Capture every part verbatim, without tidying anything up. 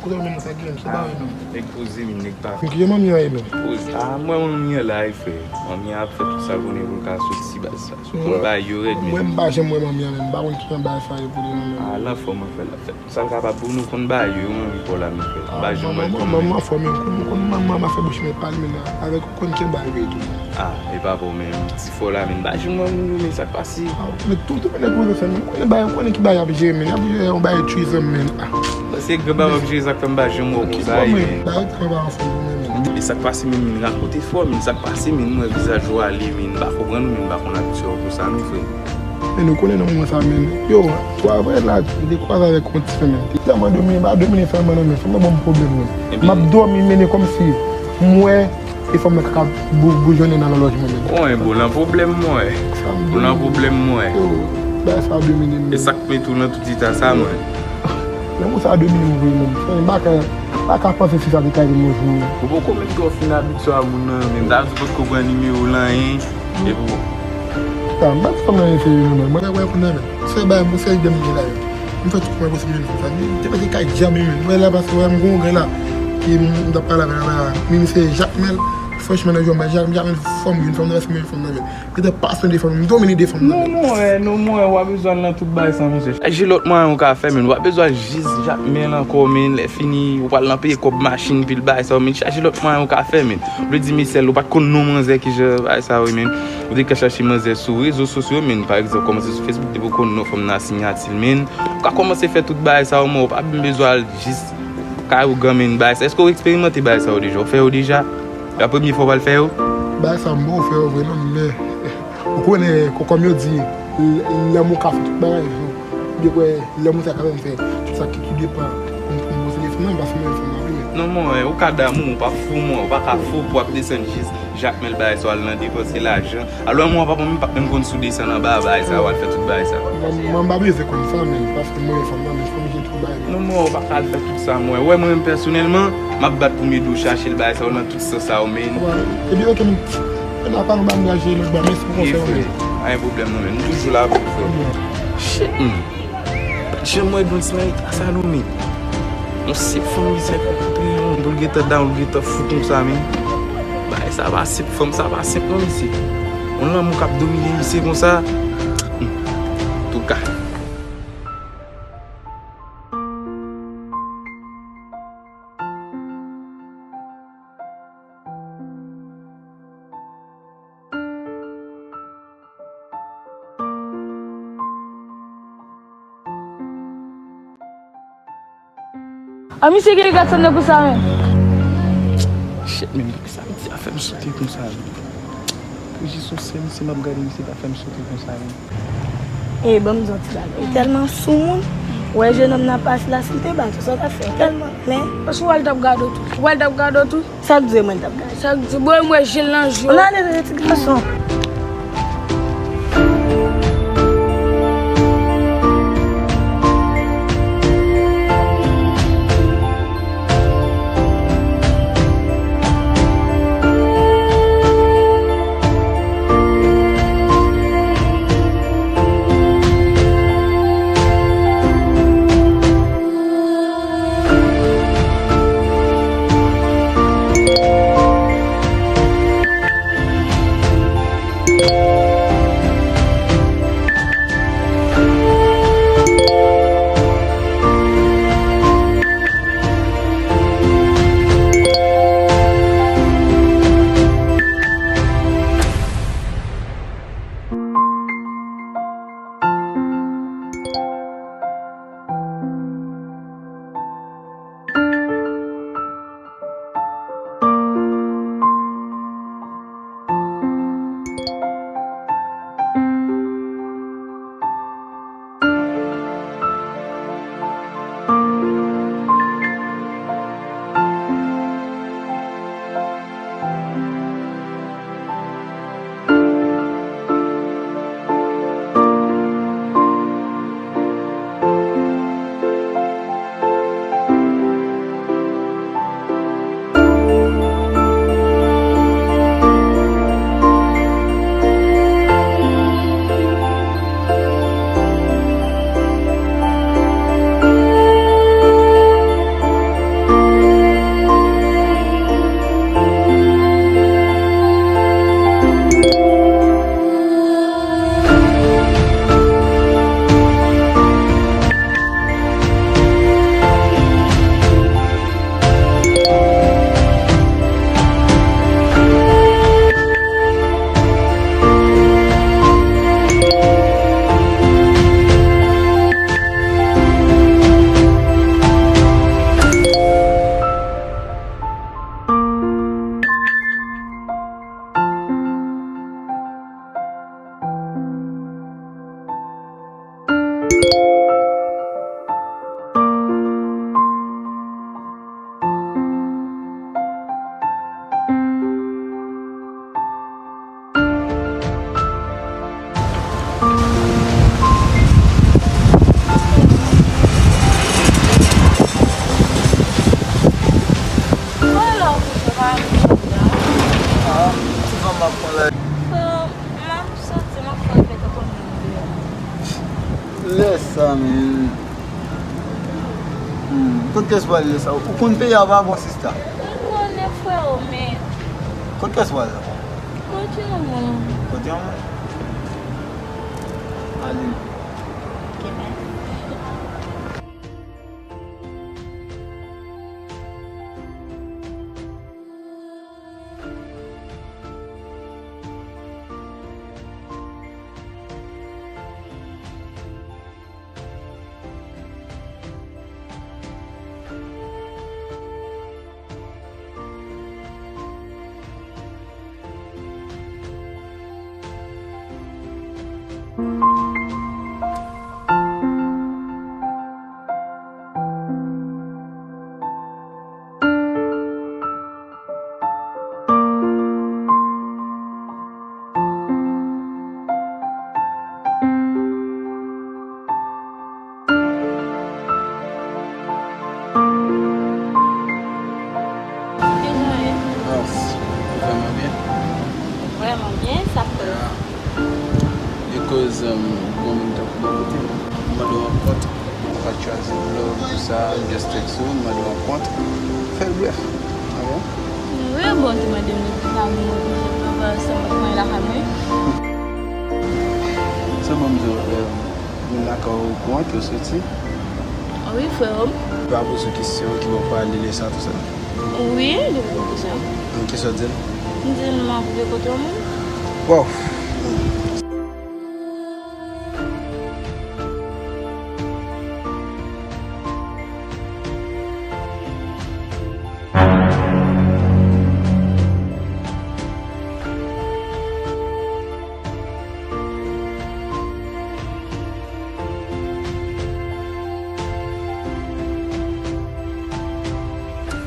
Kote w menm sa gen, se pa menm. Nèg poze, men nèg pa. Ki manmi an ye menm? Poze. Ah, mwen, manmi an la, e frè. Manmi an ap fè tout sa l konnen pou l ka soti baz sa. Sou kont bay yo rèd, men. Mwen, m pa janm wè manmi an menm. M pa konn ki jan bagay sa ye pou li menm. Ah, l anfòm, an fè, l ap fè tout sa l kapab pou nou konn bay yo, yo manmi pa w la, men frè. M pa janm wè l. Manman, manman, anfòm, men konn, konn manman, m ap fè bouch mwen pale, men la. Avèk konn ki bagay yo ye tou. Ah, e pa pa w menm. Ti fò la, men m pa janm wè moun yo, men sa k pase. Ah, men tou, tou, men pou yo fè, men konnen bagay, konnen ki bagay y ap jere, men y ap jere yon bagay threesome, men. Ah. Paske gran papa m jere sa k fè m pa janm wè w konsa, men. Bagay trè pa anfòm pou mwen, men. E sa k pase, men, men rakonte fò, men sa k pase, men m wè vizaj ou ale, men m pa konprann ou, men m pa konn abitye w konsa, non, frè. Men nou konnen nan moman sa, men. Yo, twa vrè la, m te kwaze avèk yon ti fanm, men. Li tèlman domine, pa domine fanm nan, men fanm nan ban m pwoblèm, men. M ap dòmi, men e kòmsi m wè e fanm nan ka bou-, boujonnen nan lòj mwen, men. Mwen, bon, nan pwoblèm, mwen. Sa m domine. Bon, nan pwoblèm, mwen. Yo, bagay sa domine m. E sa k mete w nan tout eta sa, mwen. Lanmou sa domine m vre, men. M pa ka, pa ka panse si sa te ka rive m yon jou. Ou poko menm twò fin abitye a moun nan, men. M ta di w potko pran nimewo l anyen. Epi w. Ah, m pa t fanm nan enseye non, men mwen wè konn nan men. Se bay mwen se ide m gen la yo. M fè tout mwen posib men fanm nan. Te mete kay djab men. Mwen la paske wè m gon gren la. Ki m t ap pale avè l la. Men se Jakmèl. Franchman nan jò mwen Jakmèl fanm yon fanm nan se men fanm nan men. Ki te pasyon de fanm, m domine de fanm nan men. Non, mwen, non, mwen, w ap bezwen nan tout bagay sa, mesye. Chache lòt mwayen ou ka fè, men w ap bezwen jis Jakmèl ankò, men lè fini, ou pral nan peye kòb machin, pil bagay sa, men chache lòt mwayen ou ka fè, men. Vle di, Michel, ou pa t konn non manzè ki jan bagay sa yo ye, men. Ou te ka chache manzè sou rezo sosyo, men, pa egzanp, kòmanse sou Facebook, depi ou konn non fanm nan siyati l, men. Ou ka kòmanse fè tout bagay sa yo, men ou pa bezwen al jis kay ougan, men, bagay sa. Èske ou eksperimante bagay sa yo deja? Ou fè yo deja? La premye fwa w pral fè yo? Bagay sa m poko fè yo vre non, men ou konnen, kò-, kòm yo di, l-, lanmou ka fè tout bagay. Ou byen kwè lanmou sa ka fè m fè tout sa ki, ki depann pou m, pou m posede fanm nan, paske mwen fanm nan vre, men. Non, mwen, ou ka damou, ou pa fou, mwen, ou pa ka fou pou ap desann jis Jakmèl bagay sa, w al nan depanse lajan. Alò, mwen, papa, mwen pa menm konn si w desann anba bagay sa, w al fè tout bagay sa. Mwen, mwen pa bezwen konn sa, men, paske mwen fanm nan, men fanm je tou bagay. Non, mwen, ou pa ka al fè tout sa, mwen. Wè, mwen menm pèsonèlman, m ap bat pou m ede w chache l bagay sa yo nan tout sans sa yo, men. Epi, oke, men, n ap pale, m ap gaje lòt bò, mèsi pou konsèy ou, men. Anyen pwoblèm non, men. Nou toujou la pou frè. Shit, man. Janm wè Don Snipe a sa non, men. Yon senp fanm misye kontre yon pou l gentan down, pou l gentan fou konsa, men. Bagay sa pa senp, fanm sa pa senp non, misye. Yon lanmou k ap domine misye konsa. Hmm. Antouka. A, misye gen gad sa nan kou sa menm. Shit, men sa misye a fè m sote konsa, men. Pou jis yon sèl misye m ap gade, misye pa fè m sote konsa, men. E, ban m di w ti bagay. Ou tèlman soumoun, ou wè jenòm nan pase la, si l te bat ou, sa w t ap fè? Ou tèlman len. Paske w wè l t ap gade w tou. Ou wè l t ap gade w tou. Sa k di mwen t ap gade? Sa k di, bon, mwen je l nan je w. Ann ale, tande ti gason. M ap pran la. Frè, m ap soti, m ap fè fèt antre moun deyò. Lè sa, men. Hmm, kot kès pral lè sa? Ou konn peyi a pa bon, sista? M konnen, frè, men. Kot kès pral la? Kot yon moun. Kot yon moun? Ale. Ok, bye. Kijan w ye? Ah, vrèman byen. Vrèman byen, sa k fè w? Yeah. E koz, um, bon moun tankou mwen kote m. Mwen mande w yon kont. Ou pa t chwazi vlog, tout sa, m just text ou, m mande w yon kont. Fè l brèf. Ah bon? Wi, bon, te mande m depi sa moun mwen vin fè ansanm ak mwen lakay mwen. Se bon, m di w, eh, moun lakay ou kont ou soti? Wi, frè m. Pa poze w kesyon, ki bò w prale lè sa, tout sa? Wi, li poze m kesyon. Kisa w di l? M di l m ap rive kote yon moun. Wow!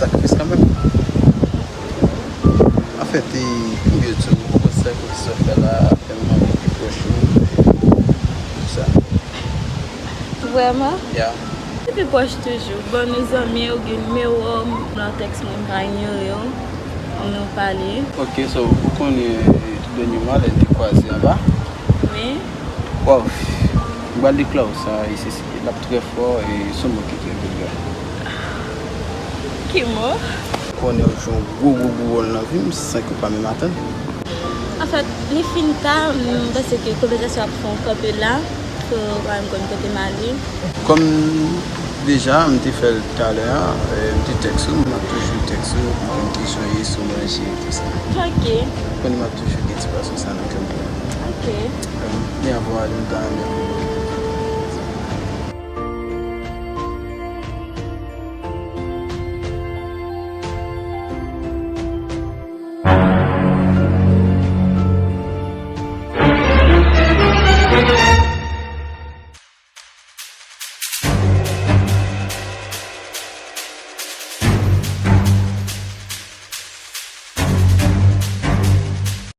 Sakrifis kanmenm. Anfèt, e, m byen di w, ou konn sakrifis w fè la, fè m anvi pi pwòch ou, tout sa. Vrèman? Ya. Li pi pwòch toujou. Bon, nou zanmi, ou gen nimewo m, nan tèks mwen, m pa inyore w, nou pale. Ok, so, ou konnen, e, tou dènyèman, lè n te kwaze anba? Wi. Waw, m pral deklare w sa, e se, se, l ap trè fò, e se yon mo ki trè vilgè. Ki mo? Konnen w jwe yon gwo, gwo, gwo wòl nan vi m, san ke w pa menm atann. Anfèt, li fin ta, m panse ke konvèsasyon ap fè yon kanpe la, pou pa menm konn kote m ale. Kòm deja, m te fè l talè a, e, m te tèks ou, m ap toujou tèks ou, pou konn kijan w ye, si w manje, tout sa. Ok. Konnen m ap toujou gen ti pasyon sa nan kè m. Ok. Em, byen, avan ale, m ta renmen pou